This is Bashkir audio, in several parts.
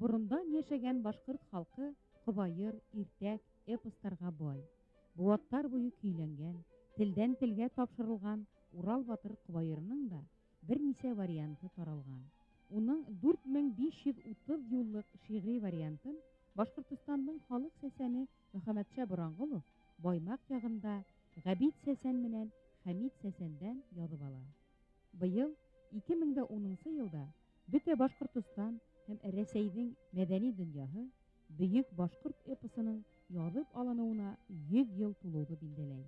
борондан йәшәгән башҡорт халҡы ҡобайыр, иртәк, эпостарға бай. Быуаттар буйы көйләнгән, телдән телгә тапшырылған Урал батыр ҡобайырының да бер нисә варианты таралған. Уның 4530 юллыҡ шиғри вариантын Башҡортостандың халыҡ сәсәне Мөхәммәтша Боранғолов Баймаҡ яғында Ғәбит сәсән менән Хәмит сәсәндән яҙып ала. Быйыл 2010 йылда бөтә Башҡортостан һәм Рәсәйҙең мәҙәни донъяһы бөйөк башҡорт эпосының яҙып алыныуына 100 йыл тулыуҙы билдәләй.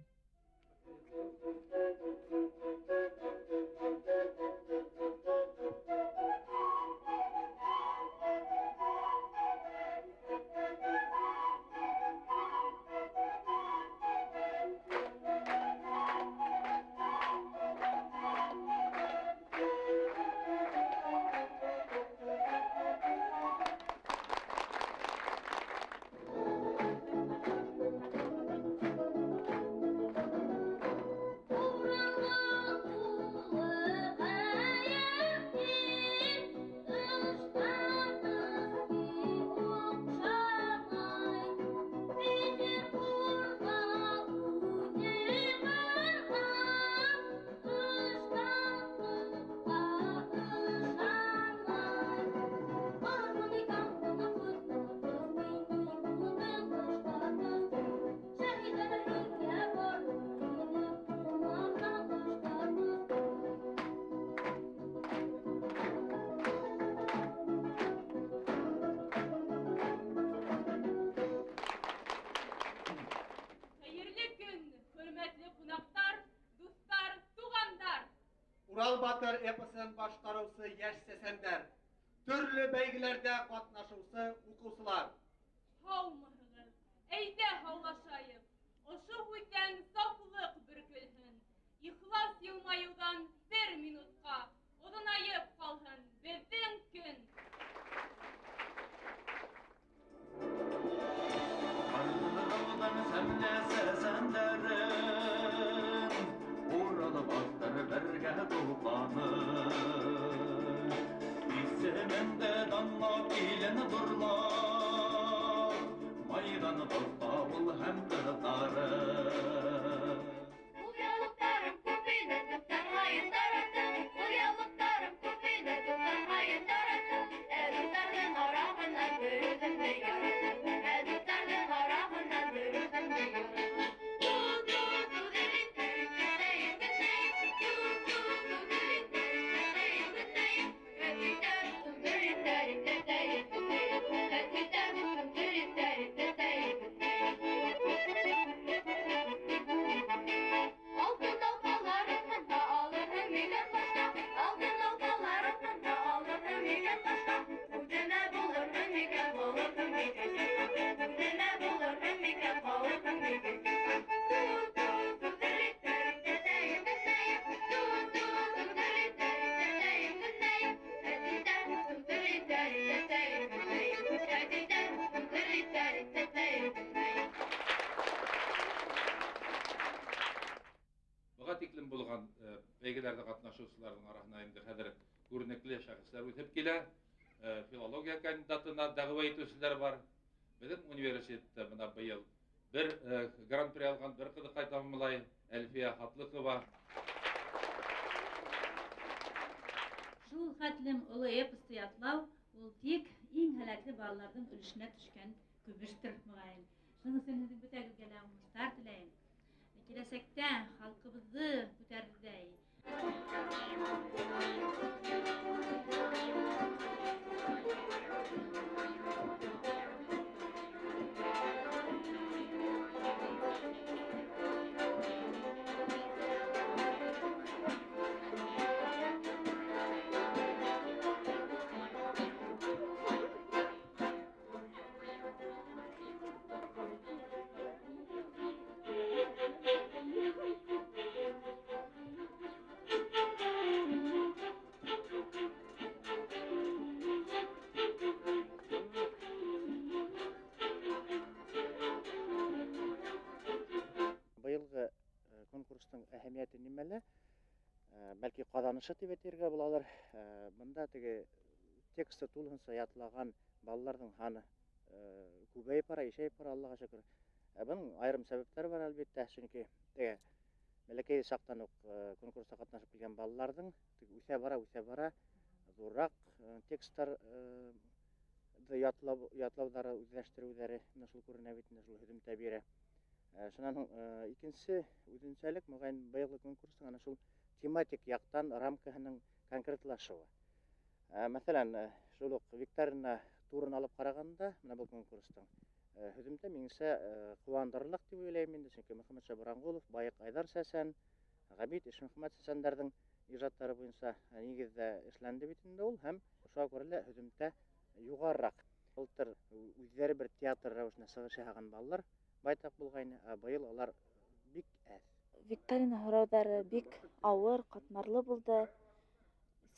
Урал батыр эпосын башҡарыусы йәш сәсәндәр, төрлө бәйгеләрҙә ҡатнашыусы уҡыусылар. Һаумыһығыҙ, әйҙә һаулашайыҡ. Ошо һүҙҙән сафлыҡ бөркөлһөн. Ихлас йылмайыуҙан бер минутҡа оҙонайып ҡалһын беҙҙең көн. Урал батыр бергә тупланыр, исемеңде данлап илен ҙурлап, майҙан тота ул һәм ҡыҙҙары. Ул яулыҡтарым күп ине, дуҫтар һайын тараттым. Ул яулыҡтарым күп ине, дуҫтар һайын тараттым. Ә дуҫтарҙың араһынан бер үҙеңде яраттым. Ә дуҫтарҙың араһынан бер үҙеңде яраттым. Быға тиклем булған бәйгеләрҙә ҡатнашыусыларҙың араһына инде хәҙер күренекле шәхестәр үҫеп килә. Филология кандидатына дәғүә итеүселәр бар. Беҙҙең университетта бына быйыл бер гран-при алған бер ҡыҙыҡай тамамлай, Әлфиә Хатлыҡова. Шул хәтлем оло эпосты ятлау ул тик иң һәләтле балаларҙың өлөшөнә төшкән көмөштөр, мөғәйен. Шуның өсөн һеҙҙең бөтәгеҙгә лә уңыштар теләйем. Киләсәктә халҡыбыҙҙы күтәрерҙәй. Быйылғы конкурстың әһәмиәте нимәлә? Бәлки ҡаҙанышы тип әйтергә булалыр. Бында теге Тексты тулыһынса ятлаған балаларҙың һаны күбәйеп бара, ишәйеп бара, Аллаға шөкөр. Бының айырым сәбәптәре бар әлбиттә, сөнки теге бәләкәй саҡтан уҡ конкурста ҡатнашып килгән балаларҙың үҫә бара, үҫә бара, ҙурыраҡ текстар ятлауҙары, үҙләштереүҙәре менә шул күренә бит, шул һөҙөмтә бирә. Шунан һуң икенсе үҙенсәлек, моғайын, быйылғы конкурстың ана шул тематик яҡтан рамкаһының конкретлашыуы. Мәҫәлән, шул уҡ викторина турын алып ҡарағанда, менә был конкурстың һөҙөмтә минеңсә ҡыуандырырлыҡ тип уйлайым инде, сөнки Мөхәммәтша Буранғолов, Байыҡ Айҙар Сәсән, Ғәбит Ишмөхәмәт Сәсәндәрҙең ижадтары буйынса нигеҙҙә эшләнде бит инде ул, һәм шуға күрә лә һөҙөмтә юғарыраҡ. Былтыр үҙҙәре бер театр рәүешенә сығыш яһаған балалар байтаҡ булғайны, ә быйыл улар бик әҙ. Викторина һорауҙары бик ауыр, ҡатмарлы булды.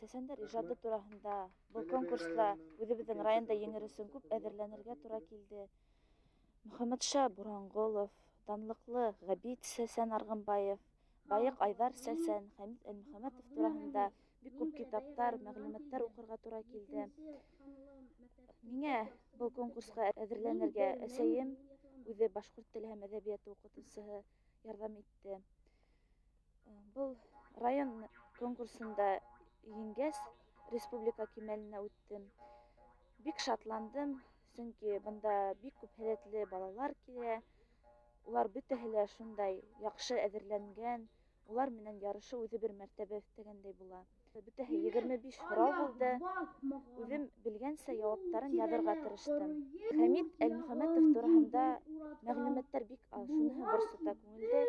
Сәсәндәр ижады тураһында был конкурста үҙебеҙҙең районда еңер өсөн күп әҙерләнергә тура килде. Мөхәммәтша Буранғолов, данлыҡлы Ғәбит Сәсән Арғынбаев, Байыҡ Айҙар Сәсән, Хәмит Әлмөхәмәтов тураһында бик күп китаптар, мәғлүмәттәр уҡырға тура килде. Миңә был конкурсҡа әҙерләнергә әсәйем, үҙе башҡорт теле һәм әҙәбиәте уҡытыусыһы, ярҙам итте. Был район конкурсында еңгәс, республика кимәленә үттем. Бик шатландым, сөнки бында бик күп һәләтле балалар килә. Улар бөтәһе лә шундай яҡшы әҙерләнгән, улар менән ярышыу үҙе бер мәртәбә өҫтәгәндәй була. Бөтәһе 25 һорау булды. Үҙем белгәнсә яуаптарын яҙырға тырыштым. Хәмит Әлмөхәмәтов тураһында мәғлүмәттәр бик аҙ, шуныһы борсота күңелде.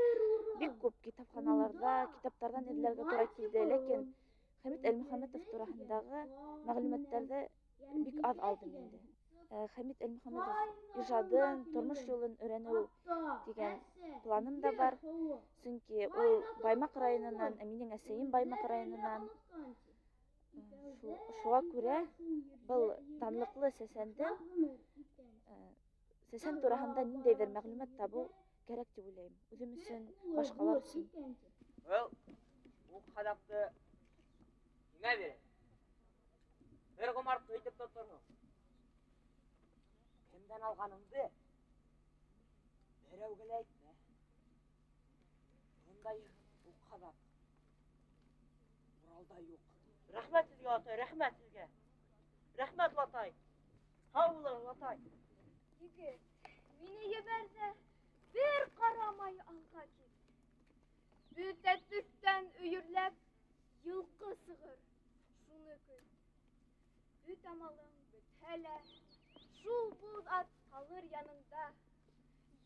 Бик күп китапханаларҙа, китаптарҙан эҙләргә тура килде, ләкин Хәмит Әлмөхәмәтов тураһындағы мәғлүмәттәрҙе бик аҙ алдым инде. Хәмит Әлмөхәмәтов ижадын, тормош юлын өйрәнеү тигән планым да бар. Сөнки ул Баймаҡ районынан, минең әсәйем Баймаҡ районынан. Шуға күрә был данлыҡлы сәсәндең сәсән тураһында ниндәйҙер мәғлүмәт табыу кәрәк тип уйлайым. Үҙем өсөн, башҡалар өсөн. Был уҡ һаҙаҡты һиңә бирәм. Бер ғүмер көйтөп тоторһоң. Кемдән алғаныңды берәүгә лә әйтмә. Бындай уҡ һаҙаҡ Уралда юҡ. Рәхмәт һеҙгә, атай, рәхмәт һеҙгә. Рәхмәт, атай. Һау булығыҙ, атай. Егет, мине ебәр ҙә бер ҡарамай алға кит. Бөтә төҫтән өйөрләп йылҡы сығыр, шуны көт. Бөтә малың бөтһә лә, шул буҙ ат ҡалыр янында,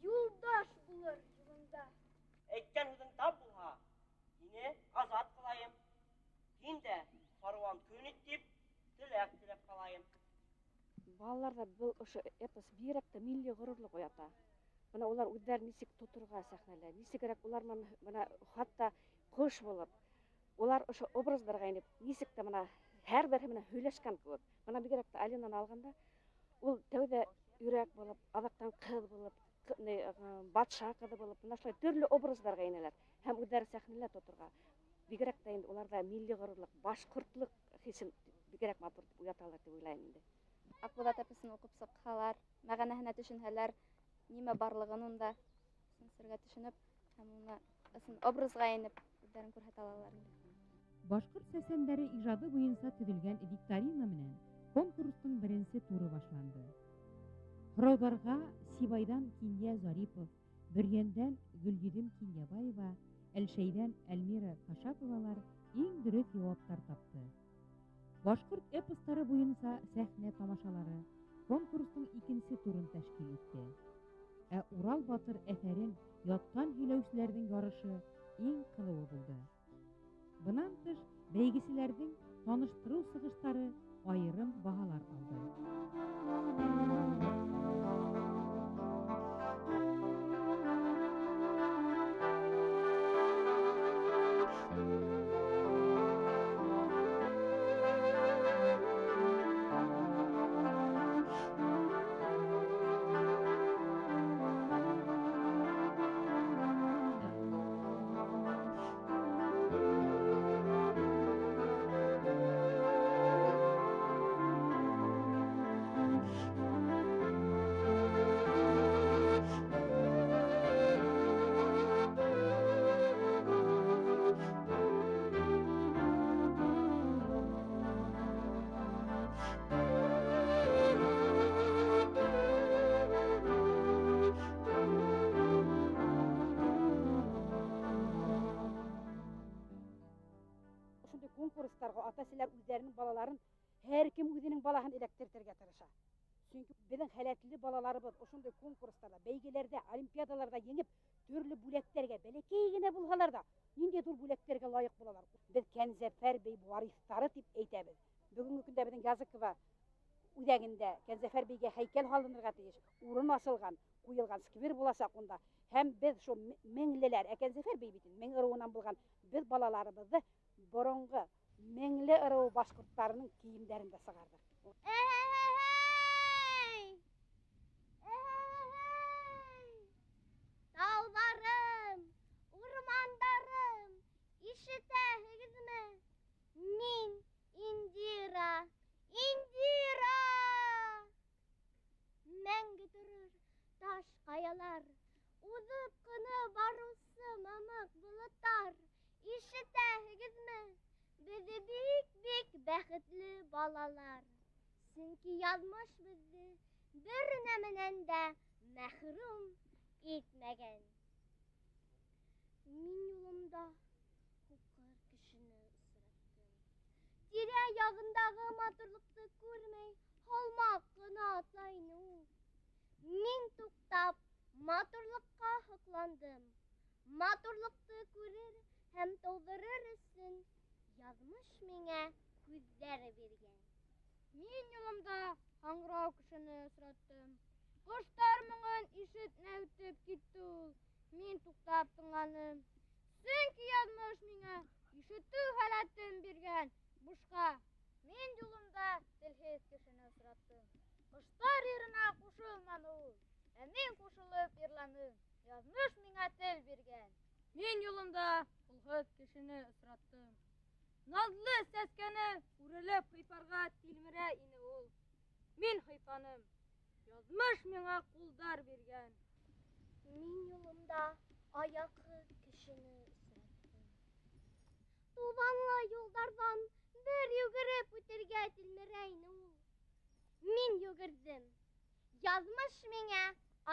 юлдаш булыр юлында. Әйткән һүҙең тап булһа, һине азат ҡылайым. Һин дә фаруан көн ит тип теләк теләп ҡалайым. Балаларҙа был ошо эпос бигерәк тә милли ғорурлыҡ уята. Бына улар үҙҙәрен нисек тоторға сәхнәлә, нисегерәк улар бына хатта ҡош булып, улар ошо образдарға инеп, нисек тә бына һәр береһе менән һөйләшкән кеүек. Бына бигерәк тә Алинаны алғанда, ул тәүҙә өйрәк булып, аҙаҡтан ҡыҙ булып, батша ҡыҙы булып, бына шулай төрлө образдарға инәләр һәм үҙҙәре сәхнәлә тоторға. Бигерәк тә инде уларҙа милли ғорурлыҡ, башҡортлоҡ хисен бигерәк матур итеп уяталар тип уйлайым инде. Аҡбуҙат эпосын уҡып сыҡһалар, мәғәнәһенә төшөнһәләр, нимә барлығын унда сеңсергә төшөнөп һәм уны ысын образға инеп үҙҙәрен күрһәтә алалар инде. Башҡорт сәсәндәре ижады буйынса төҙөлгән викторина менән конкурстың беренсе туры башланды. Һорауҙарға Сибайҙан Кинйә Зарипов, Бөрйәндән Гөлйөҙөм Кинйәбаева, Әлшәйҙән Әлмира Кашаповалар иң дөрөҫ яуаптар тапты. Башҡорт эпостары буйынса сәхнә тамашалары конкурстың икенсе турын тәшкил итте. Ә Урал батыр әҫәрен яттан һөйләүселәрҙең ярышы иң ҡыҙыуы булды. Бынан тыш, бәйгеселәрҙең таныштырыу сығыштары айырым баһалар алды. Һәр кем үҙенең балаһын эләктертергә тырыша. Сөнки беҙҙең һәләтле балаларыбыҙ ошондай конкурстарҙа, бәйгеләрҙә, олимпиадаларҙа еңеп, төрлө бүләктәргә, бәләкәй генә булһалар ҙа, ниндәй ҙур бүләктәргә лайыҡ булалар. Беҙ Кәнзәфәр бей вариҫтары тип әйтәбеҙ. Бөгөнгө көндә беҙҙең Языкова үҙәгендә Кәнзәфәр бейгә һәйкәл һалынырға тейеш, урын асылған, ҡуйылған сквер буласаҡ унда. Һәм беҙ шул меңлеләр, ә Кәнзәфәр бей бит мең ырыуынан булған, беҙ балаларыбыҙҙы боронғо меңле ырыу башҡорттарының кейемдәрендә сығарҙыҡ. Тауҙарым, урмандарым, ишетәһегеҙме? Мин Индира, Индира! Мәңге торор таш ҡаялар, уҙып ҡына барыусы мамыҡ болоттар, ишетәһегеҙме? Беҙҙе бик-бик бәхетле балалар. Сөнки яҙмыш беҙҙе бер нәмәнән дә мәхрүм итмәгән. Мин юлымда һуҡыр кешене осраттым. Тирә яғындағы матурлыҡты күрмәй, һалмаҡ ҡына атлай ине ул. Мин туҡтап, матурлыҡҡа һоҡландым. Матурлыҡты күрер һәм тыуҙырыр өсөн яҙмыш миңә күҙҙәр биргән. Мин юлымда һаңғырау кешене осраттым. Ҡоштар моңон ишетмәй үтеп китте ул. Мин туҡтап тыңланым. Сөнки яҙмыш миңә ишетеү һәләтен биргән. Бушҡа. Мин юлымда телһеҙ кешене осраттым. Ҡоштар йырына ҡушылманы ул. Ә мин ҡушылып йырланым. Яҙмыш миңә тел биргән. Мин юлымда ҡулһыҙ кешене осраттым. Наҙлы сәскәне үрелеп һыйпарға тилмерә ине ул. Мин һыйпаным. Яҙмыш миңә ҡулдар биргән. Мин юлымда аяҡһыҙ кешене осраттым. Туҙанлы юлдарҙан бер йүгереп үтергә тилмерә ине ул. Мин йүгерҙем. Яҙмыш миңә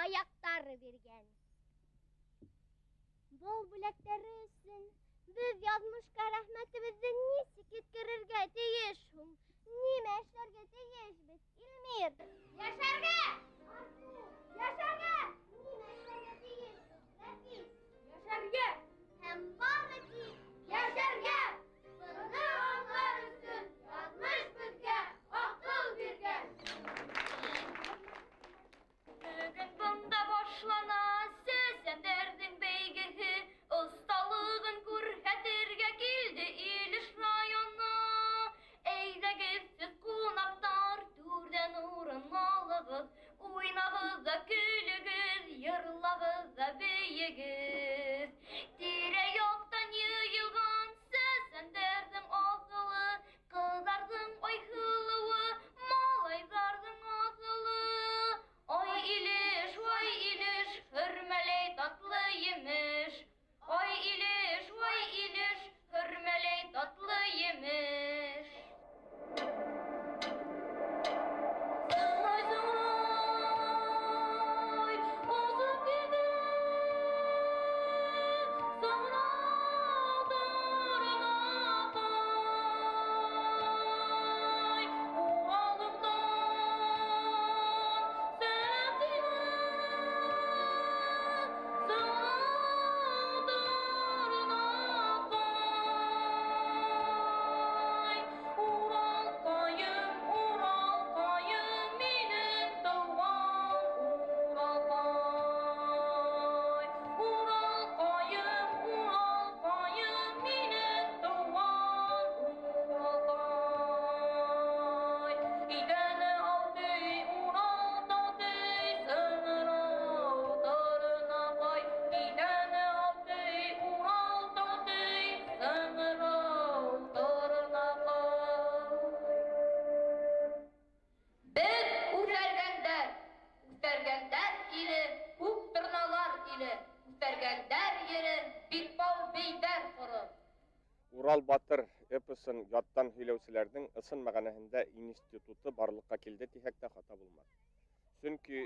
аяҡтар биргән. Был бүләктәре өсөн беҙ яҙмышҡа рәхмәтебеҙҙе нисек еткерергә тейеш һуң? Нимә эшләргә тейешбеҙ, Илмир? Йәшәргә! Артур! Йәшәргә! Нимә эшләргә тейешбеҙ, Рәфис? Йәшәргә! Һәм бары тик йәшәргә! Быны аңлар өсөн яҙмыш беҙгә аҡыл биргән. Бөгөн бында башлана сәсәндәрҙең бәйгеһе, оҫталығын күрһәтергә килде Илеш районы. Әйҙәгеҙ, һеҙ ҡунаҡтар, түрҙән урын алығыҙ, уйнағыҙ ҙа көлөгөҙ, йырлағыҙ ҙа бейегеҙ. Тирә-яҡтан йыйылған сәсәндәрҙең аҫылы, ҡыҙҙарҙың айһылыуы, малайҙарҙың аҫылы. Ай Илеш, вай Илеш, хөрмәләй татлы емеш. Ай Илеш, вай Илеш, хөрмәләй татлы емеш. Сыңрай, осоп китә, сыңрау торнаҡай. Уралымдан сәләм һиңә, сыңрау торнаҡай. Уралҡайым, Уралҡайым, минең тыуған Уралҡай. Уралҡайым, Уралҡайым, минең тыуған Уралҡай. Идәне алты, Урал тауты, сыңрау торнаҡай. Идәне алты, Урал тауты, сыңрау торнаҡай. Беҙ үҫәргәндәр, үҫәргәндәр иле, күк торналар иле, үҫәргәндәр ере, билбау бейҙәр ҡоро. Урал батыр эпосын яттан һөйләүселәрҙең ысын мәғәнәһендә институты барлыҡҡа килде тиһәк тә хата булмаҫ. Сөнки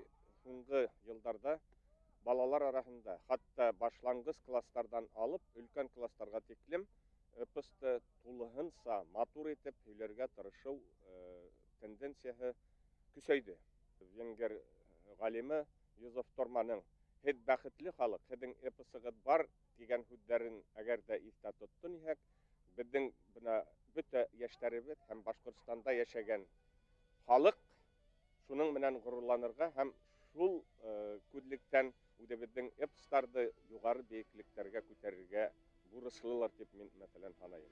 һуңғы йылдарҙа балалар араһында, хатта башланғыс класстарҙан алып өлкән класстарға тиклем эпосты тулыһынса матур итеп һөйләргә тырышыу тенденцияһы көсәйҙе. Венгер ғалимы Йозеф Торманың «Һеҙ бәхетле халыҡ, һеҙҙең эпосығыҙ бар» тигән һүҙҙәрен әгәр ҙә иҫтә тоттон иһәк, беҙҙең бына бөтә йәштәребеҙ һәм Башҡортостанда йәшәгән халыҡ шуның менән ғорурланырға һәм шул күҙлектән үҙебеҙҙең эпостарҙы юғары бейеклектәргә күтәрергә бурыслылар тип мин мәҫәлән һанайым.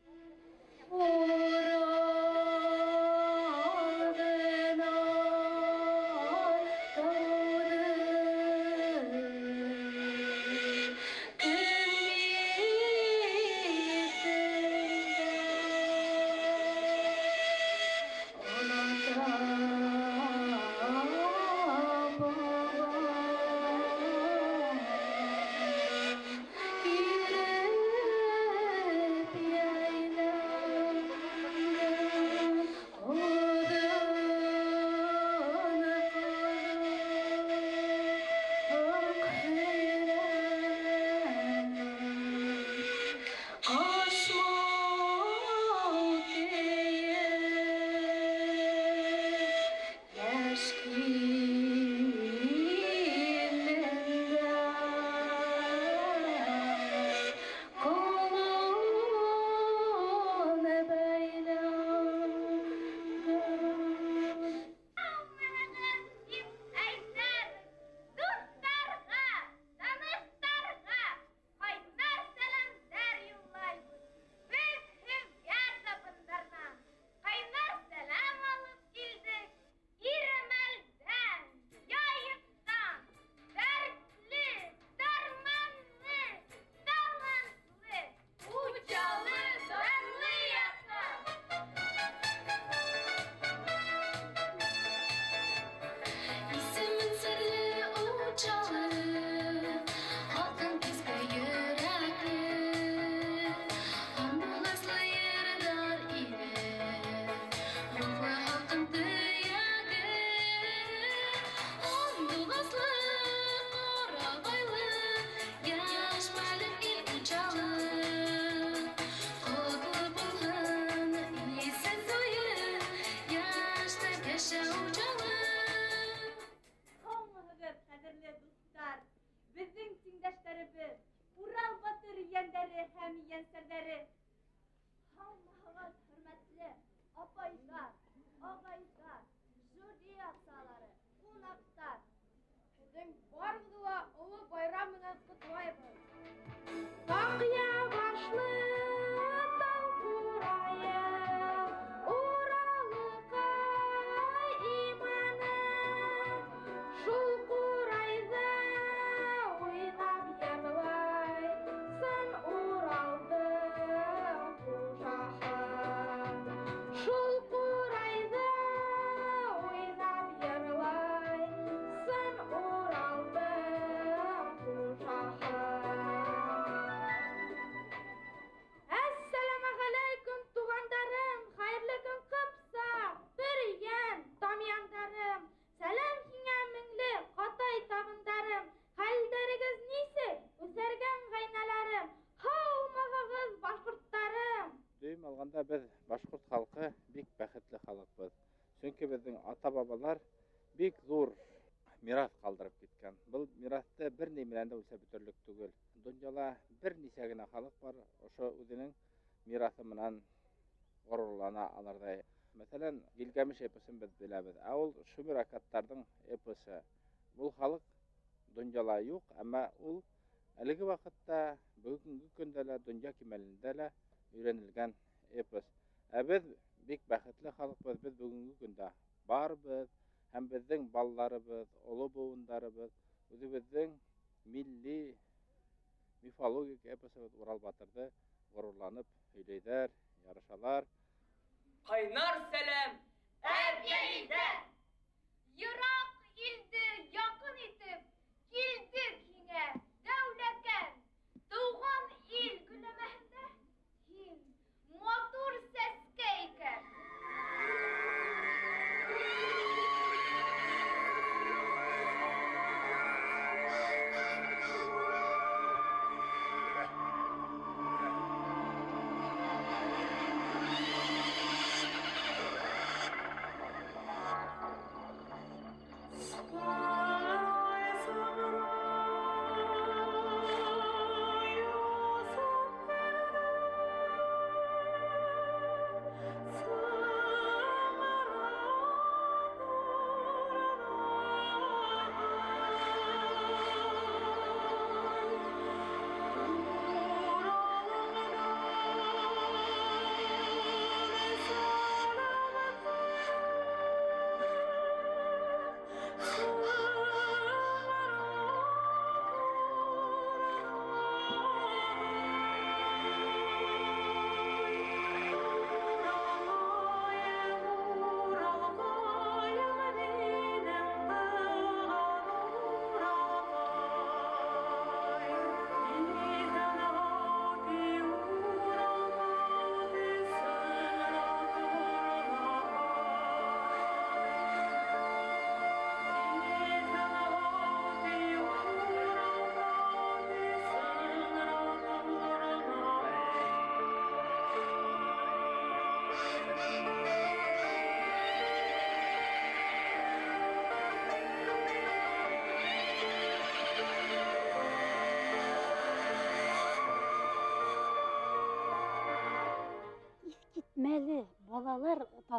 Беҙ башҡорт халҡы бик бәхетле халыҡбыҙ. Сөнки беҙҙең ата-бабалар бик ҙур мираҫ ҡалдырып киткән. Был мираҫты бер ни менән дә үлсәп бөтөрлөк түгел. Донъяла бер нисә генә халыҡ бар, ошо үҙенең мираҫы менән ғорурлана алырҙай. Мәҫәлән, Гилгамеш эпосын беҙ беләбеҙ. Ә ул шумер аккадтарҙың эпосы. Был халыҡ донъяла юҡ, әммә ул әлеге ваҡытта, бөгөнгө көндә лә, донъя кимәлендә лә өйрәнелгән эпос. Ә беҙ бик бәхетле халыҡбыҙ, беҙ бөгөнгө көндә барбыҙ, һәм беҙҙең балаларыбыҙ, оло быуындарыбыҙ үҙебеҙҙең милли мифологик эпосыбыҙ Урал батырҙы ғорурланып һөйләйҙәр, ярышалар. Ҡайнар сәләм Әбйәлилдә! Йыраҡ илде яҡын итеп килдек һиңә, Дәүләкән! Тыуған ил гөлләмәһендә һин матур сәскә икән.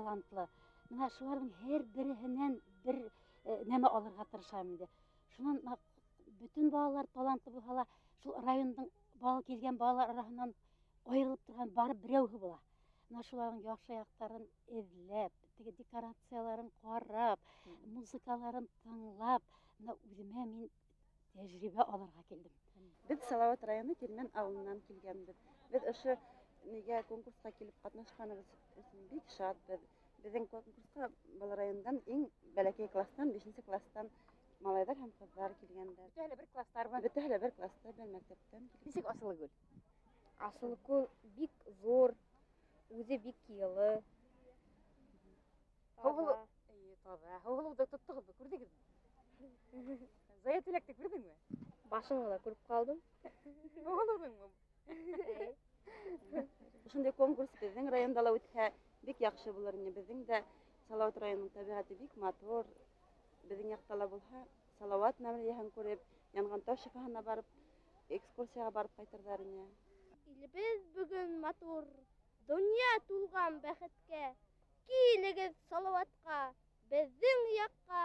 талантлы. Мына шуларҙың һәр береһенән бер нәмә алырға тырышам инде. Шунан бөтөн балалар талантлы булһа ла, шул райондың бала килгән балалар араһынан айырылып торған бары берәүһе була. Мына шуларҙың яҡшы яҡтарын эҙләп, теге декорацияларын ҡарап, музыкаларын тыңлап, мына үҙемә мин тәжрибә алырға килдем. Беҙ Салауат районы Килмән ауылынан килгәнбеҙ. Беҙ ошо нигә конкурсҡа килеп ҡатнашҡаныбыҙ өсөн бик шатбыҙ. Беҙҙең конкурсҡа был райондан иң бәләкәй класстан, 5-нсе класстан малайҙар һәм ҡыҙҙар килгәндәр. Бөтәһе лә бер класстармы? Бөтәһе лә бер класста, бер мәктәптән. Нисек Асылгөл? Асылгөл бик ҙур, үҙе бик йылы. Һыуһылыу, эйе, таҙа. Һыуһылыуҙы тоттоғоҙмо, күрҙегеҙме? Зая Түләкте күрҙеңме? Башын ғына күреп ҡалдым. Һыуһылыуҙыңмы? Ошондай конкурс беҙҙең районда ла үтһә, бик яҡшы булыр ине. Беҙҙең дә Салауат районының тәбиғәте бик матур. Беҙҙең яҡта ла булһа, Салауат мәмерйәһен күреп, Янған тау шифаханына барып, экскурсияға барып ҡайтырҙар ине. Илебеҙ бөгөн матур, донъя тулған бәхеткә. Килегеҙ Салауатҡа, беҙҙең яҡҡа,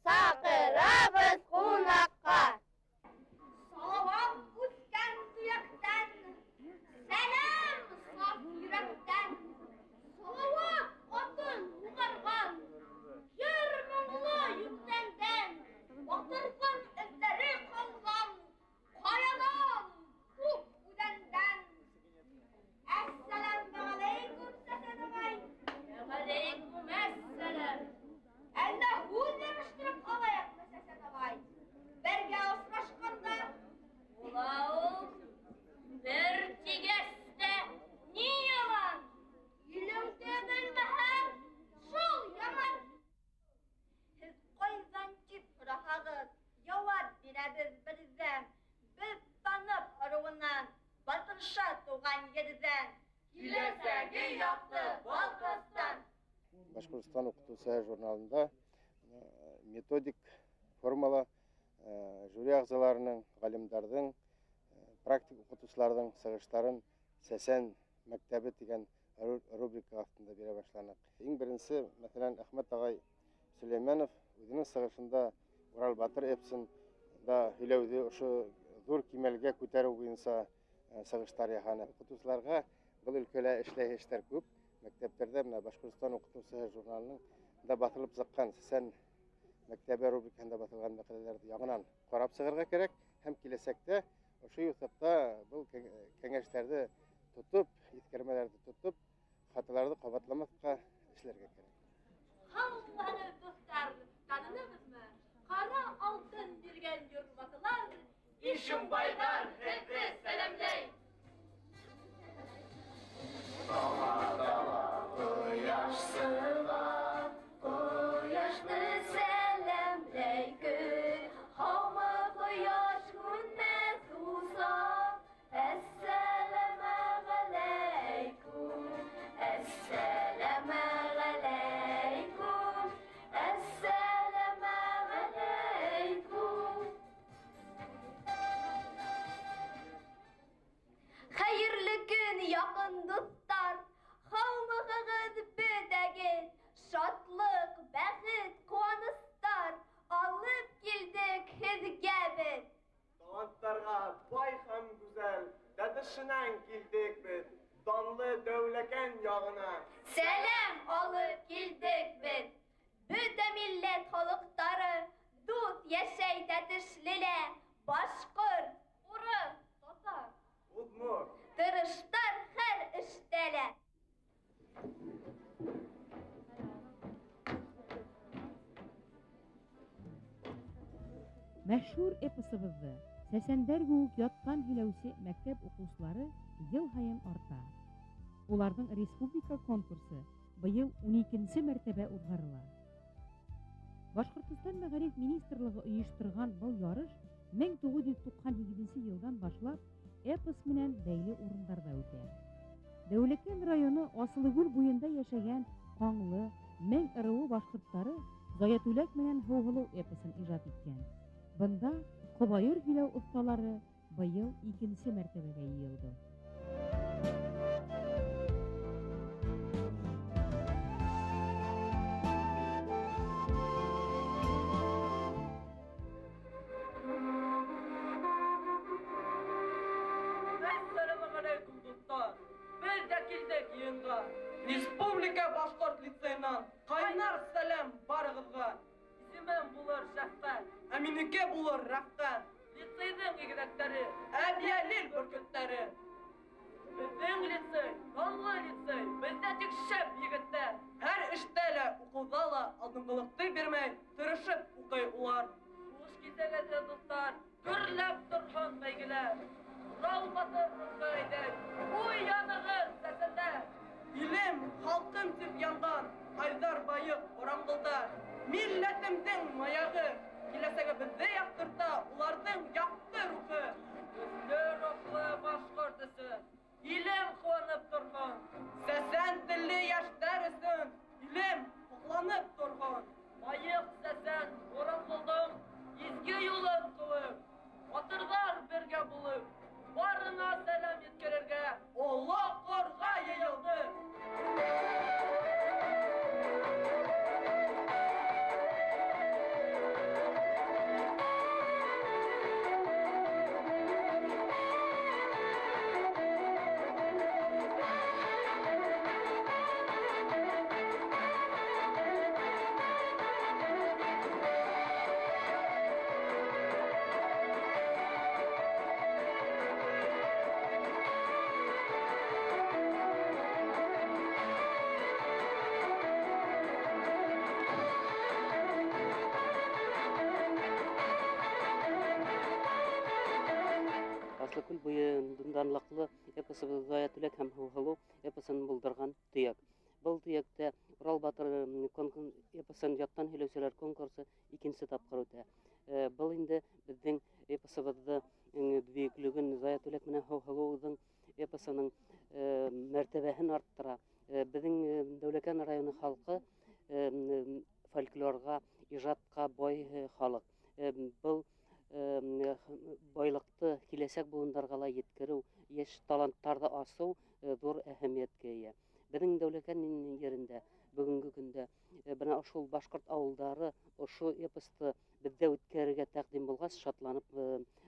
саҡырабыҙ ҡунаҡҡа. Салауат үҫкән төйәктән, сәләм саф йөрәктән. Салауат атын һуғарған, йыр моңло йүктәнгән, батырҙың эҙҙәре ҡалған, ҡаянан, күк үҙәндән. Әссәләмү ғәләйкүм, Сәсән ағай. Вәғәләйкүм әссәләм. Әллә һүҙ йырыштырып алайыҡмы, Сәсән ағай? Бергә осрашҡанда була ул. Бер тигәс тә ни яман? Илеңде белмәһәң, шул яман. Һеҙ ҡайҙан тип һораһағыҙ, яуап бирәбеҙ берҙән. Беҙ танып ырыуынан, Батырша тыуған ерҙән. Киләсәге яҡты Башҡортостан. Башҡортостан уҡытыусыһы журналында методик формала жюри ағзаларының, ғалимдарҙың, практик уҡытыусыларҙың сығыштарын Сәсән мәктәбе тигән рубрика аҫтында бирә башланыҡ. Иң беренсе, мәҫәлән, Әхмәт ағай Сөләймәнов үҙенең сығышында Урал батыр эпосын да һөйләүҙе ошо ҙур кимәлгә күтәреү буйынса сығыштар яһаны. Уҡытыусыларға был өлкәлә эшләй эштәр күп. Мәктәптәрҙә бына Башҡортостан уҡытыусыһы журналының да баҫылып сыҡҡан Сәсән мәктәбе рубрикаһында баҫылған мәҡәләләрҙе яңынан ҡарап сығырға кәрәк һәм киләсәктә ошо юҫыҡта был кәңәштәрҙе тотоп, иҫкәрмәләрҙе тотоп, хаталарҙы ҡабатламаҫҡа эшләргә кәрәк. Һаумыһығыҙ, дуҫтар, танынығыҙмы? Ҡара алтын биргән йорт-ватылар, Ишембайҙар һеҙҙе сәләмләй. Дала, ҡояш сыға, ҡояшты сәләмләй көн. Һаумы, ҡояш, һүнмәҫ усаҡ. Әссәләмә ғәләйкүм, әссәләмә ғәләйкүм, әссәләмә ғәләйкүм. Хәйерле көн, яҡын дуҫтар, һаумыһығыҙ бөтәгеҙ. Шатлыҡ, бәхет, ҡыуаныстар алып килдек һеҙгә беҙ. Таланттарға бай һәм гүзәл Тәтешенән килдек беҙ, данлы Дәүләкән яғынан. Сәләм алып килдек беҙ. Бөтә милләт халыҡтары дуҫ йәшәй Тәтешлелә. Башҡорт, урыҫ, татар, удмурт тырыштар һәр эштә лә. Мәшһүр эпосыбыҙҙы сәсәндәр кеүек яттан һөйләүсе мәктәп уҡыусылары йыл һайын арта. Уларҙың республика конкурсы быйыл 12-нсе мәртәбә уҙғарыла. Башҡортостан Мәғариф министрлығы ойошторған был ярыш 1998 йылдан башлап эпос менән бәйле урындарҙа үтә. Дәүләкән районы Асылыгүл буйында йәшәгән Ҡаңлы, Мең ырыуы башҡорттары Заятүләк менән Һыуһылыу эпосын ижад иткән. Бында ҡобайыр һөйләү оҫталары быйыл икенсе мәртәбәгә йыйылды. Ҡайнар сәләм барығыҙға. Исемем булыр Шәфҡәт, ә минеке булыр Рәфҡәт. Лицейҙың игеҙәктәре, Әбйәлил бөркөттәре. Беҙҙең лицей, данлы лицей, беҙҙә тик шәп егеттәр. Һәр эштә лә, уҡыуҙа ла алдынғылыҡты бирмәй, тырышып уҡый улар. Хуш китәгеҙ, дуҫтар, гөрләп торһон бәйгеләр. Урал батыр рухы әйҙәй, уянығыҙ, сәсәндәр. Илем, халҡым тип янған, Айҙар байыҡ, Боранғолдар. Милләтемдең маяғы, киләсәгебеҙҙе яҡтырта уларҙың яҡты рухы. Көслө рухлы башҡорт өсөн, илем ҡыуанып торһон. Сәсән телле йәштәр өсөн, илем һоҡланып торһон. Байыҡ сәсән Боранғолдоң изге юлын ҡыуып, батырҙар бергә булып, барына сәләм еткерергә оло ҡорға йыйылды. Аслыкүл буйы данлыҡлы эпосыбыҙ Зая Түләк һәм Һыуһылыу эпосын булдырған төйәк. Был төйәктә Урал батыр эпосын яттан һөйләүселәр конкурсы икенсе тапҡыр үтә. Был инде беҙҙең эпосыбыҙҙы бөйөклөгөн, Зая Түләк менән Һыуһылыуҙың эпосының мәртәбәһен арттыра. Беҙҙең Дәүләкән районы халҡы фольклорға, ижадҡа бай халыҡ. Был байлыҡты киләсәк быуындарға ла еткереү, йәш таланттарҙы асыу ҙур әһәмиәткә эйә. Беҙҙең Дәүләкән ерендә бөгөнгө көндә бына ошол башҡорт ауылдары ошо эпосты беҙҙә үткәрергә тәҡдим булғас, шатланып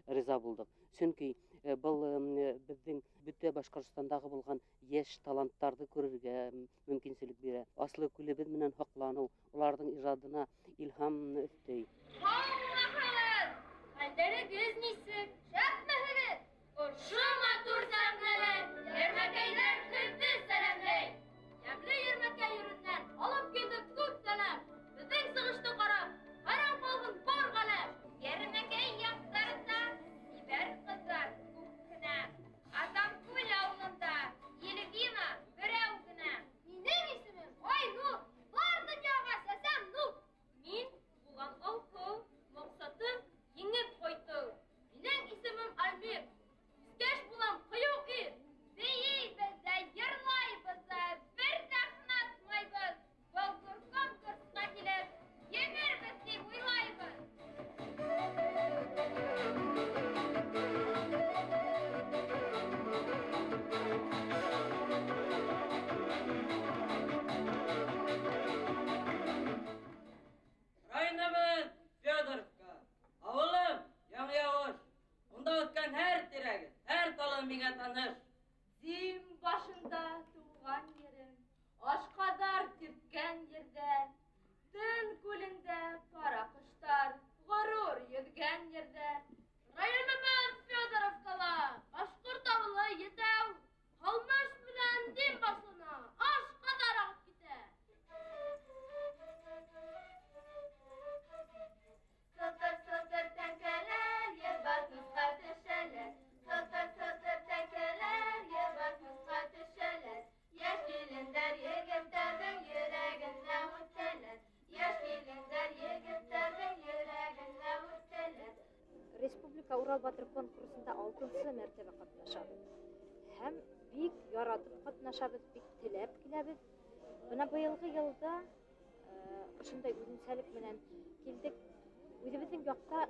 риза булдыҡ. Сөнки был беҙҙең бөтә Башҡортостандағы булған йәш таланттарҙы күрергә мөмкинселек бирә. Аслыкүлебеҙ менән һоҡланыу, уларҙың ижадына илһам өҫтәй. Хәлдәрегеҙ нисек? Шәпмеһегеҙ? Ошо матур сәхнәләр, йәрмәкәйҙәр һеҙҙе сәләмләй. Йәмле йәрмәкәй еренән алып килдек күп сәләм. Беҙҙең сығышты ҡарап, хайран ҡалһын бар ғаләм. Йәрмәкәй яҡтарында сибәр ҡыҙҙар күп кенә. Атамкүл ауылында Елевина берәү генә. Минең исемем Айнур, бар донъяға сәсәм нур. Мин булған алһыу, маҡсатым еңеп ҡайтыу. Минең исемем Альмир, үҫкәс булам ҡыйыу ир. Бейейбеҙ ҙә, йырлайбыҙ ҙа, бер ҙә һынатмайбыҙ. Был ҙур конкурсҡа килеп, еңербеҙ тип уйлайбыҙ. Районыбыҙ Федоровка, ауылым Яңы Яуыш. Унда үҫкән һәр тирәге, һәр талы миңә таныш. Дим башында тыуған ерем, Ашҡаҙар тирткән ерҙә, Төн күлендә ҡара ҡоштар ғорур йөҙгән ерҙә. Районыбыҙ Федоровкала, башҡорт ауылы Етәү, Һалмыш менән Дим башына Ашҡаҙар ағып китә. Сылтыр-сылтыр тәңкәләр ер батмаҫҡа төшәләр. Сылтыр-сылтыр тәңкәләр ер батмаҫҡа төшәләр. Йәш килендәр егеттәрҙең йөрәгенә үтәләр. Йәш килендәр егеттәрҙең йөрәгенә үтәләр. Республика Урал батыр конкурсында 6-нсы мәртәбә ҡатнашабыҙ. Һәм бик яратып ҡатнашабыҙ, бик теләп киләбеҙ. Бына быйылғы йылда ошондай үҙенсәлек менән килдек. Үҙебеҙҙең яҡта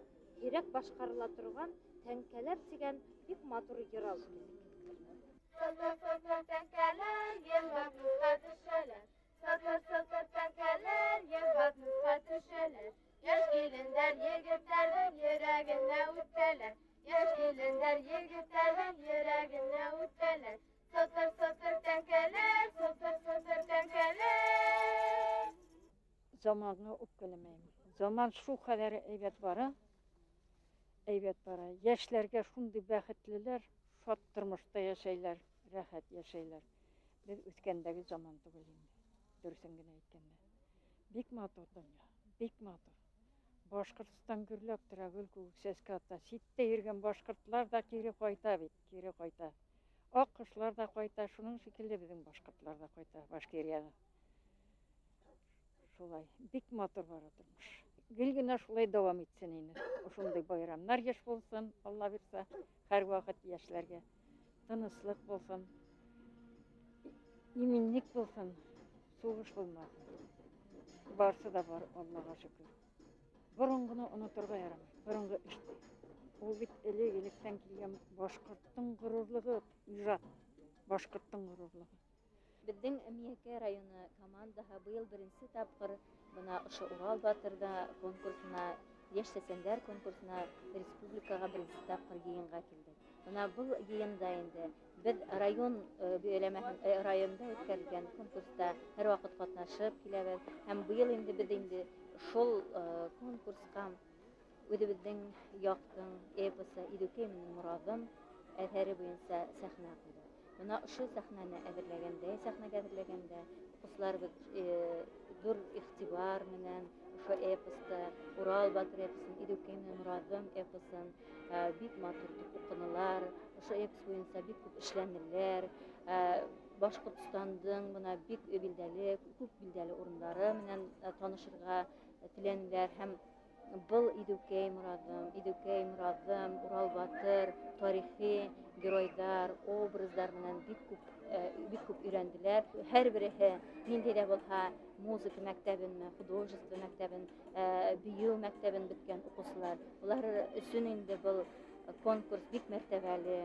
һирәк башҡарыла торған тәңкәләр тигән бик матур йыр алып килдек. Сылтыр-сылтыр тәңкәләр ер батмаҫҡа төшәләр. Сылтыр-сылтыр тәңкәләр ер батмаҫҡа төшәләр. Йәш килендәр егеттәрҙең йөрәгенә үтәләр. Йәш килендәр егеттәрҙең йөрәгенә үтәләр. Сылтыр-сылтыр тәңкәләр, сылтыр-сылтыр тәңкәләр. Заманға үпкәләмәйем. Заман шул хәҙәр әйбәт бара. Әйбәт бара. Йәшләргә шундый бәхетлеләр, шат тормошта йәшәйләр, рәхәт йәшәйләр. Беҙ үҫкәндәге заман түгел инде. Дөрөҫөн генә әйткәндә. Бик матур донъя, бик матур. Башҡортостан гөрләп тора, гөл кеүек сәскә ата. Ситтә йөрөгән башҡортлар ҙа кире ҡайта бит, кире ҡайта. Аҡ ҡошлар ҙа ҡайта, шуның шикелле беҙҙең башҡортлар ҙа ҡайта Башкирияға. Шулай, бик матур бара тормош. Гел генә шулай дауам итсен ине. Ошондай байрамнар йыш булсын, Алла бирсә, һәр ваҡыт йәшләргә тыныслыҡ булсын, именлек булсын, суғыш булмаһын. Барсы да бар, Аллаға шөкөр. Боронғоно оноторға ярамай, боронғо эште. Ул бит элек-электән килгән башҡорттоң ғорурлығы, ижад, башҡорттоң ғорурлығы. Беҙҙең Миәкә районы командаһы быйыл беренсе тапҡыр бына ошо Урал батырҙа конкурсына, йәш сәсәндәр конкурсына республикаға беренсе тапҡыр йыйынға килде. Бына был йыйында инде беҙ район районда үткәрелгән конкурста һәр ваҡыт ҡатнашып киләбеҙ. Һәм быйыл инде беҙ инде шул конкурсҡа үҙебеҙҙең яҡтың эпосы Иҙеүкәй менән Мораҙым әҫәре буйынса сәхнә ҡуйҙыҡ. Бына ошо сәхнәне әҙерләгәндә, сәхнәгә әҙерләгәндә уҡыусыларыбыҙ ҙур иғтибар менән ошо эпосты, Урал батыр эпосын, Иҙеүкәй менән Мораҙым эпосын бик матур итеп уҡынылар, ошо эпос буйынса бик күп эшләнеләр. Башҡортостандың бына бик билдәле, күп билдәле урындары менән танышырға теләнеләр һәм был Иҙеүкәй Мораҙым, Иҙеүкәй Мораҙым, Урал батыр, тарихи геройҙар, образдар менән бик күп өйрәнделәр. Һәр береһе ниндәй ҙә булһа музыка мәктәбенме, художество мәктәбен, бейеү мәктәбен бөткән уҡыусылар. Улар өсөн инде был конкурс бик мәртәбәле.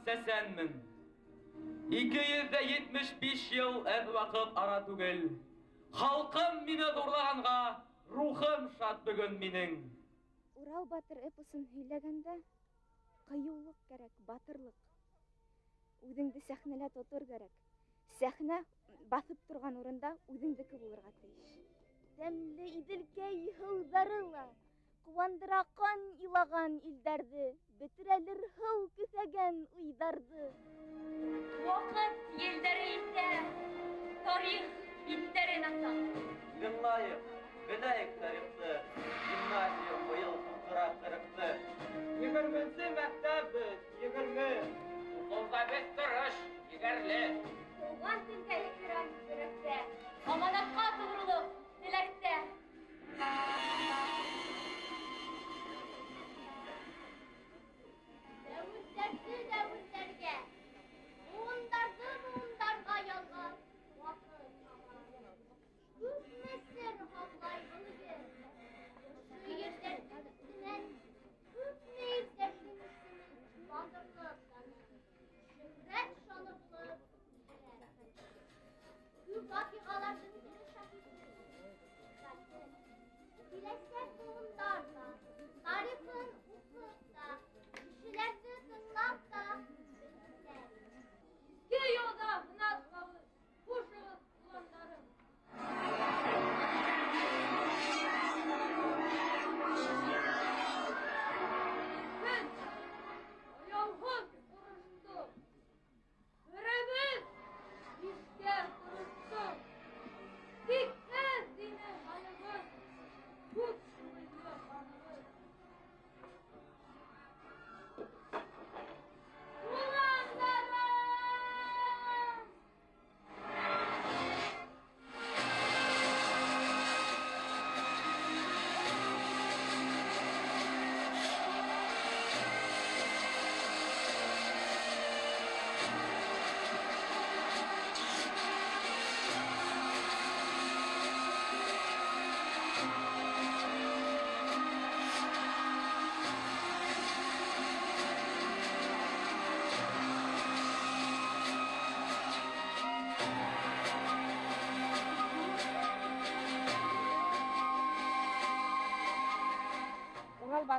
Сәсәнмен. 275 йыл әҙ ваҡыт ара түгел. Халҡым мине ҙурлағанға, рухым шат бөгөн минең. Урал батыр эпосын һөйләгәндә ҡыйыулыҡ кәрәк, батырлыҡ. Үҙеңде сәхнәлә тотор кәрәк. Сәхнә баҫып торған урында үҙеңдеке булырға тейеш. Тәмле Иҙелкәй һыуҙары ла ҡыуандыра ҡан илаған илдәрҙе, бөтөрәлер һыу көҫәгән уйҙарҙы. Ваҡыт елдәре иҫә, тарих биттәрен аса. Тыңлайыҡ, беләйек тарихты, гимназия быйыл тултыра 40-ты. 20-нсе мәктәп беҙ, 20. Уҡыуҙа беҙ тырыш, егәрле. Туған телгә ихтирам йөрәктә, аманатҡа тоғролоҡ теләктә. Дәүерҙәрҙе дәүерҙәргә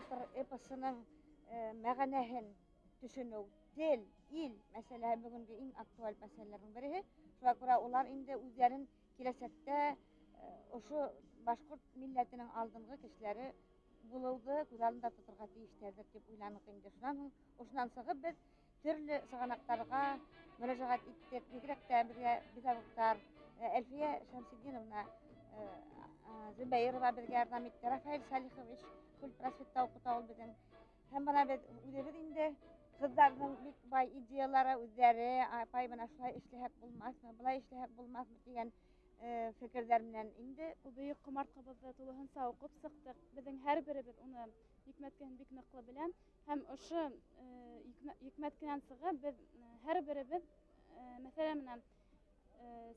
Батыр эпосының мәғәнәһен төшөнөү, тел, ил мәсьәләһе бөгөнгө иң актуаль мәсьәләләрҙең береһе. Шуға күрә улар инде үҙҙәрен киләсәктә ошо башҡорт милләтенең алдынғы кешеләре булыуҙы күҙ алдында тоторға тейештәрҙер тип уйланыҡ инде. Шунан һуң ошонан сығып беҙ төрлө сығанаҡтарға мөрәжәғәт иттек. Бигерәк тә беҙгә педагогтар Әлфиә Шәмсетдиновна Зөбәйерова беҙгә ярҙам итте. Рафаэль Салихович культпросветта уҡыта ул беҙҙең. Һәм бына беҙ үҙебеҙ инде ҡыҙҙарҙың бик бай идеялары үҙҙәре, апай бына шулай эшләһәк булмаҫмы, былай эшләһәк булмаҫмы тигән фекерҙәр менән инде. Ул бөйөк ҡомартҡыбыҙҙы тулыһынса уҡып сыҡтыҡ. Беҙҙең һәр беребеҙ уны йөкмәткеһен бик ныҡлы белә. Һәм ошо йөкмәткенән сығып беҙ һәр беребеҙ, мәҫәлән, менән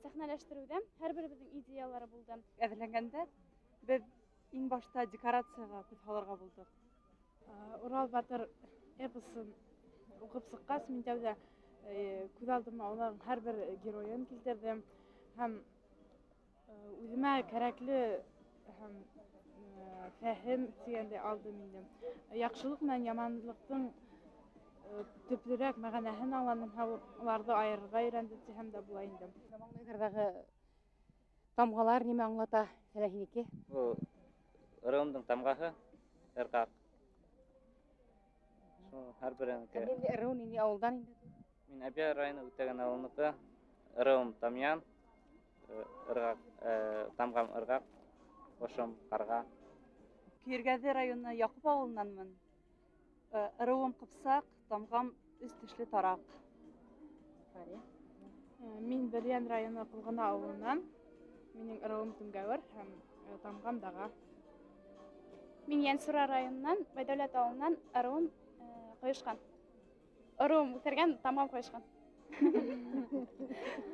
сәхнәләштереүҙә һәр беребеҙҙең идеялары булды. Әҙерләнгәндә беҙ иң башта декорацияға күҙ һалырға булдыҡ. Урал Батыр эпосын уҡып сыҡҡас, мин тәүҙә күҙ алдыма уларҙың һәр бер геройын килтерҙем һәм үҙемә кәрәкле һәм фәһем тигәндәй алдым инде. Яҡшылыҡ менән яманлыҡтың төплөрәк мәғәнәһен аңланым һәм уларҙы айырырға өйрәндем тиһәм дә була инде. Маңлайҙарҙағы тамғалар нимә аңлата, Сәләхинеке? Был ырыуымдың тамғаһы, ырғаҡ. Шул һәр береһенеке. Ниндәй ырыу, ниндәй ауылдан инде? Мин Әбйәлил районы Үтәгән ауылыныҡы. Ырыуым Тамъян, ырғаҡ, тамғам ырғаҡ, ошом ҡарға. Көйөргәҙе районы Яҡуп ауылынанмын. Ырыуым Ҡыпсаҡ, тамғам өс тешле тараҡ. Мин Бөрйән районы Ҡолғона ауылынан. Минең ырыуым Түмгәүер һәм тамғам Даға. Мин Йәнсура районынан, Байдәүләт ауылынан, ырыуым Ҡойошҡан. Ырыуым үҫергән, тамғам Ҡойошҡан.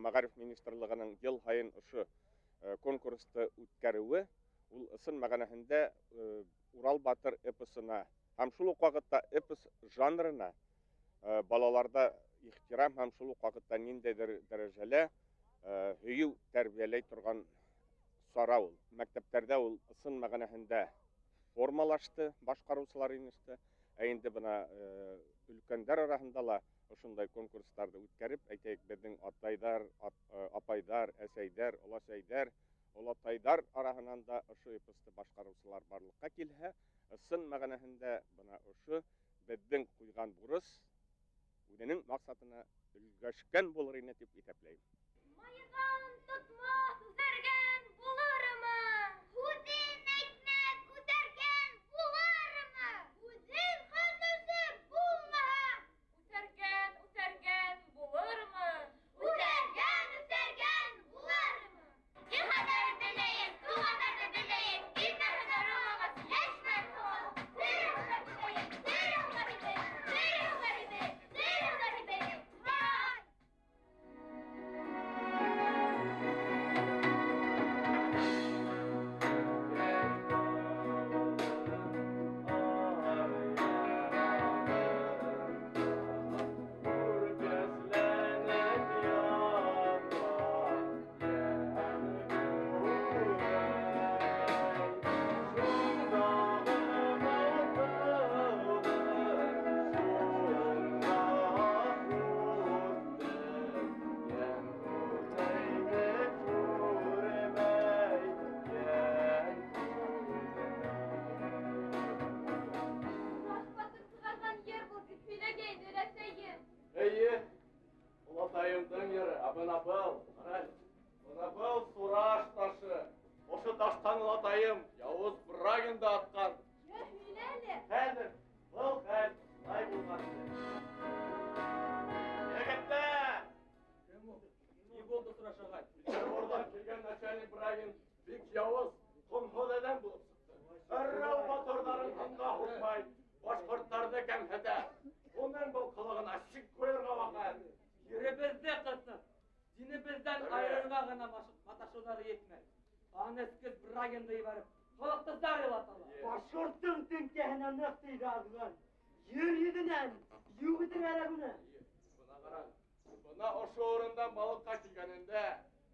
Мәғариф министрлығының йыл һайын ошо конкурсты үткәреүе ул ысын мәғәнәһендә Урал Батыр эпосына һәм шул уҡ ваҡытта эпос жанрына балаларҙа ихтирам һәм шул уҡ ваҡытта ниндәйҙер дәрәжәлә һөйөү тәрбиәләй торған сара ул. Мәктәптәрҙә ул ысын мәғәнәһендә формалашты, башҡарыусылар инеште. Ә инде бына өлкәндәр араһында ла ошондай конкурстарҙы үткәреп, әйтәйек, беҙҙең атайҙар, апайҙар, әсәйҙәр, оләсәйҙәр, олатайҙар араһынан да ошо эпосты башҡарыусылар барлыҡҡа килһә, ысын мәғәнәһендә бына ошо беҙҙең ҡуйған бурыс үҙенең маҡсатына өлгәшкән булыр ине тип иҫәпләйем. Майыған тотмаҫ, үҙәргән булырмы? Һүҙен әйтмәҫ, үҙәргән булырмы? Үҙен ҡанысы булмаһа, үҙәргән, үҙәргән булырмы? Үҙәргән, үҙәргән булырмы? Йыһандар беләйек, туғандарҙы беләйек, илмәһен арымағыҙ, йәшмән һыуығыҙ.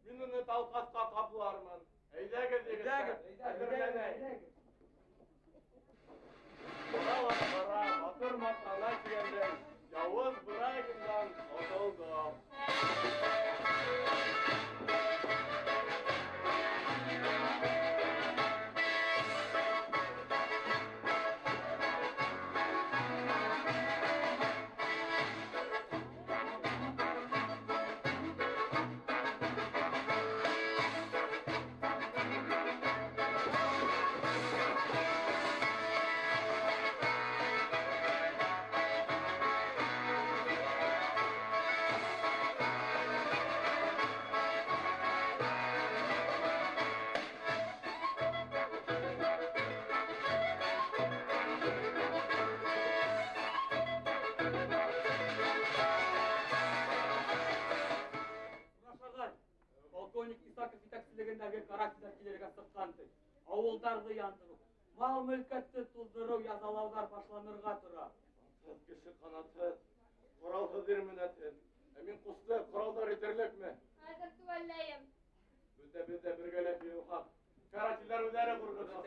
Мин уны Талҡасҡа ҡаплармын. Әйҙәгеҙ, егеттәр, әҙерләнәйек. Урал аҡтара, батыр маҡтана тигәндәй, яуыз Брагиндан отолдоҡ. Ауылдарҙы яндырыу, мал-мөлкәтте туҙҙырыу, язалауҙар башланырға тора. Атһыҙ кеше ҡанатһыҙ, ҡоралһыҙ ир менәтһеҙ. Ә мин ҡусты, ҡоралдар етерлекме? Хәҙер теүәлләйем. Бөтәбеҙ ҙә бергәләп йыйылһаҡ, карателдәр үҙҙәре ҡурҡытмаҫ.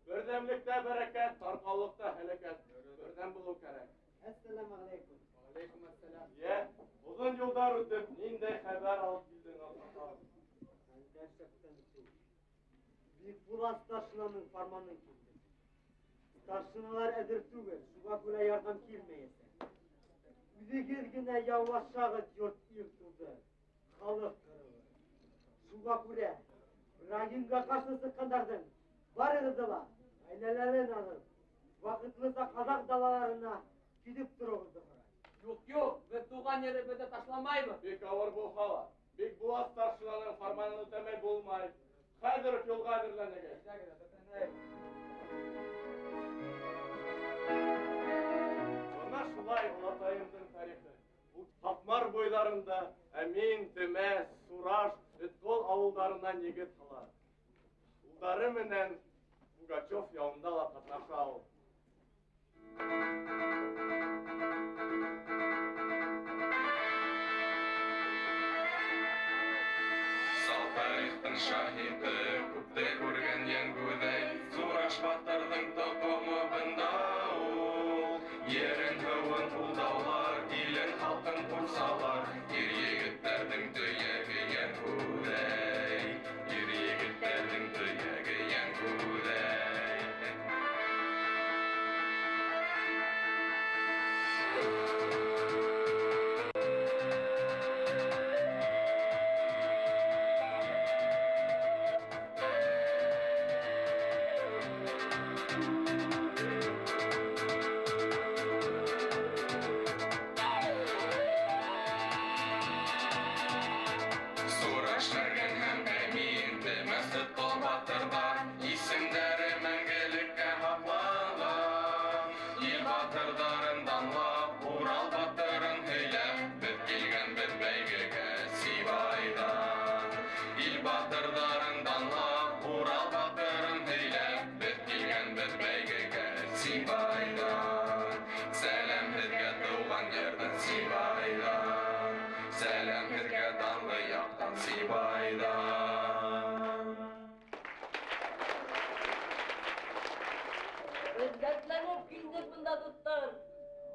Берҙәмлектә бәрәкәт, тарҡаулыҡта һәләкәт. Берҙәм булыу кәрәк. Әссәләмү ғәләйкүм. Вәғәләйкүм әссәләм. Йә, оҙон юлдар үтеп, ниндәй хәбәр алып килдең, аҡһаҡал? Хәлдәр шәптән түгел. Бикбулат старшинаның фарманын килде. Старшиналар әҙер түгел, шуға күрә ярҙам килмәйәсәк. Үҙегеҙ генә яулашағыҙ, йорт ил туҙы, халыҡ ҡырылыр. Шуға күрә Брагинға ҡаршы сыҡҡандарҙың барығыҙҙы ла ғаиләләрен алып, ваҡытлыса ҡаҙаҡ далаларына китеп тороуығыҙҙы һорай. Юҡ, юҡ, беҙ тыуған еребеҙҙе ташламайбыҙ. Бик ауыр булһа ла, Бикбулат старшинаның фарманын үтәмәй булмай. Хәҙер үк юлға әҙерләнегеҙ. Бына шулай олатайымдың тарихы. Ул Һаҡмар буйҙарында Әмин, Темәс, Сураш, Өткол ауылдарына нигеҙ һала. Улдары менән Пугачев яуында ла ҡатнаша ул. Сал тарихтың шаһиты, күпте күргән йәнгүҙәй, Сураш батырҙың тоҡомо бында ул. Ерен һыуын ҡулдаулар, илен халҡын ҡурсалар, ир егеттәрҙең төйәге йәнгүҙәй, ир егеттәрҙең төйәге йәнгүҙәй. Сураш Мәргән һәм Әмин, Темәс Өткол батырҙар, исемдәре мәңгелеккә һаҡланған. Ил батырҙарын данлап, Урал батырын һөйләп, беҙ килгәнбеҙ бәйгегә Сибайҙан. Ил батырҙарын данлап, Урал батырын һөйләп, беҙ килгәнбеҙ бәйгегә Сибайҙан. Сәләм һеҙгә тыуған ерҙән Сибайҙан. Сәләм һеҙгә данлы яҡтан Сибайҙан. Беҙ дәртләнеп килдек бында, дуҫтар.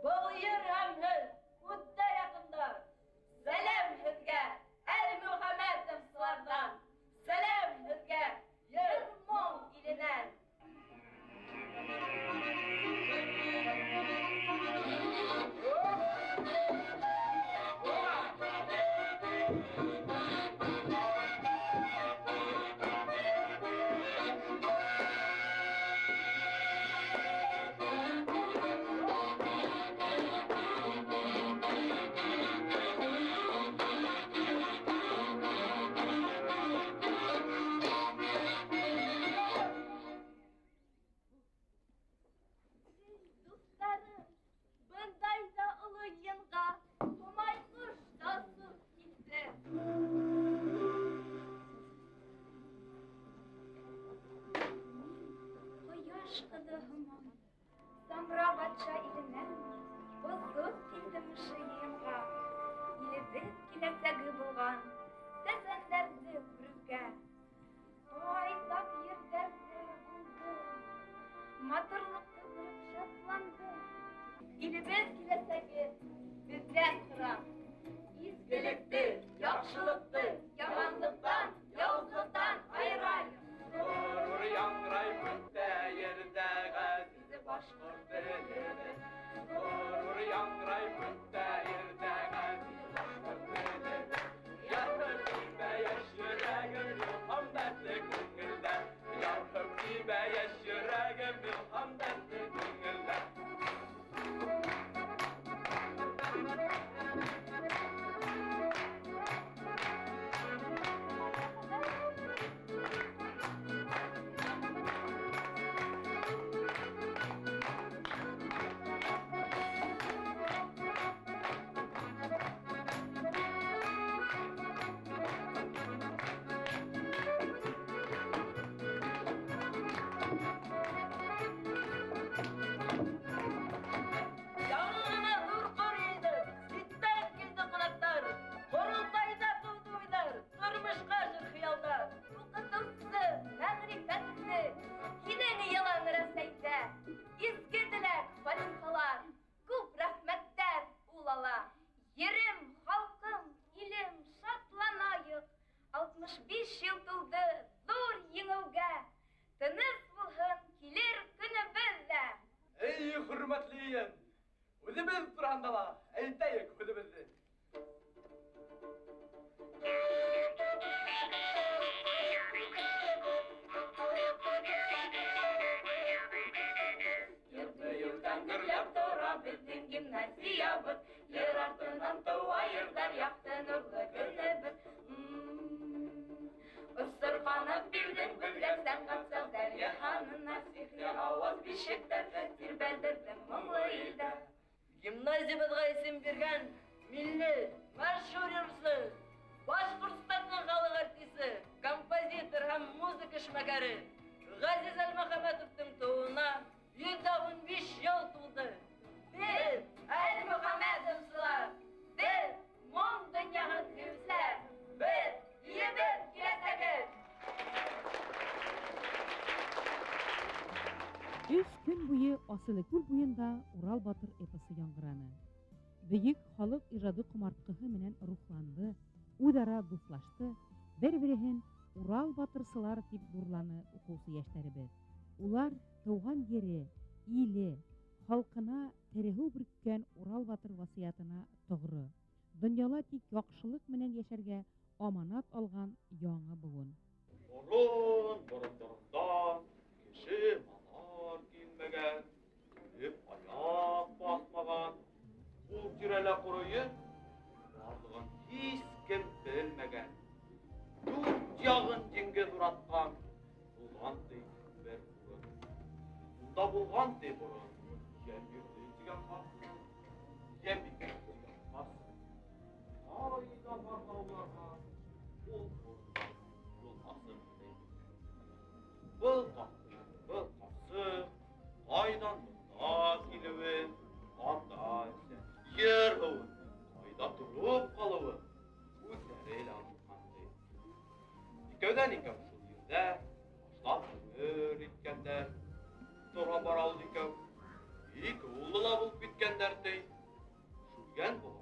Был ер һәм һеҙ үтә яҡындар. Сәләм һеҙгә Әлмөхәмәтовсыларҙан. Сәләм һеҙгә йыр-моң иленән. Дуҫтарым, бындай ҙа оло йыйынға Һомай ҡош та осоп килде. Ҡояш ҡыҙы һымаҡ, Самра батша иленән осоп килдем ошо йыйынға. Илебеҙ киләсәге булған сәсәндәрҙе күрергә. Байтаҡ ерҙәрҙә булдым, матурлыҡты күреп шат Илебеҙ киләсәге беҙҙән тора. Изгелекте, яҡшылыҡты, яманлыҡтан, яуызлыҡтан айырайыҡ. Ғорур яңғырай бөтә ерҙә ғәзиз башҡорт телебеҙ. Ғорур яңғырай бөтә ерҙә ғәзиз башҡорт телебеҙ. Ярһып тибә йәш йөрәгем, илһам дәрте күңелдә. Ярһып тибә йәш йөрәгем, илһам дәрте күңелдә. Яңы ғына ҙур ҡор йыйҙыҡ, ситтән килде ҡунаҡтар. Ҡоролтайҙа тыуҙы уйҙар, тормошҡа ашыр хыялдар. Уҡытыусы, мәғрифәтсе, һинең йылың Рәсәйҙә. Изге теләк, фатихалар, күп рәхмәттәр ул ала. Ерем, халҡым, илем, шатланайыҡ. 65 йыл тулды ҙур еңеүгә. Тыныс булһын килер көнөбөҙ ҙә. Эй, хөрмәтле йыйын, үҙебеҙ тураһында ла әйтәйек һүҙебеҙҙе. Йыр-бейеүҙән гөрләп тора беҙҙең гимназиябыҙ. Йыр артынан тыуа йырҙар, яҡты нурлы көнөбөҙ. Осорғанып бирҙең беҙгә сәнғәт сәүҙә йыһанына, сихри ауаз бишектәрҙе тирбәлдерҙең моңло илдә. Гимназиябыҙға исем биргән милли мәшһүр йырсы, Башҡортостандың халыҡ артисы, композитор һәм музыка эшмәкәре Ғәзиз Әлмөхәмәтовтың тыуыуына 115 йыл тулды. Беҙ Әлмөхәмәтовсылар, беҙ моң донъяһын һөйөүселәр, беҙ илебеҙ киләсәге. 3 көн буйы Асылыкүл буйында Урал батыр эпосы яңғыраны. Бөйөк халыҡ ижады ҡомартҡыһы менән рухланды, үҙ-ара дуҫлашты, бер-береһен Урал батырсылар тип ҙурланы уҡыусы йәштәребеҙ. Улар тыуған ере, иле, халҡына тереһеү бөрккән Урал батыр васыятына тоғро. Донъяла тик яҡшылыҡ менән йәшәргә аманат алған яңы быуын. Борон, борон-борондан кеше малар килмәгән, килеп аяҡ баҫмаған, ул тирәлә ҡоро ер барлығын һис кем белмәгән. Дүрт яғын диңгеҙ уратҡан, булған ти бер урын. Унда булған ти борон, Йәмбирҙе тигән ҡарт, Йәмбикә тигән ҡарсыҡ. Ҡайҙа барған уларға, ул урындан юл асыҡ ти. Был ҡарт, был ҡарсыҡ ҡайҙан бында килеүен, ата әсә, ер һыуын ҡайҙа тороп ҡалыуын үҙҙәре лә онотҡан ти. Икәүҙән икәү шул ерҙә башлап ғүмер иткәндәр. Тора бара ул икәү ике уллы ла булып киткәндәр ти. Шүлгән була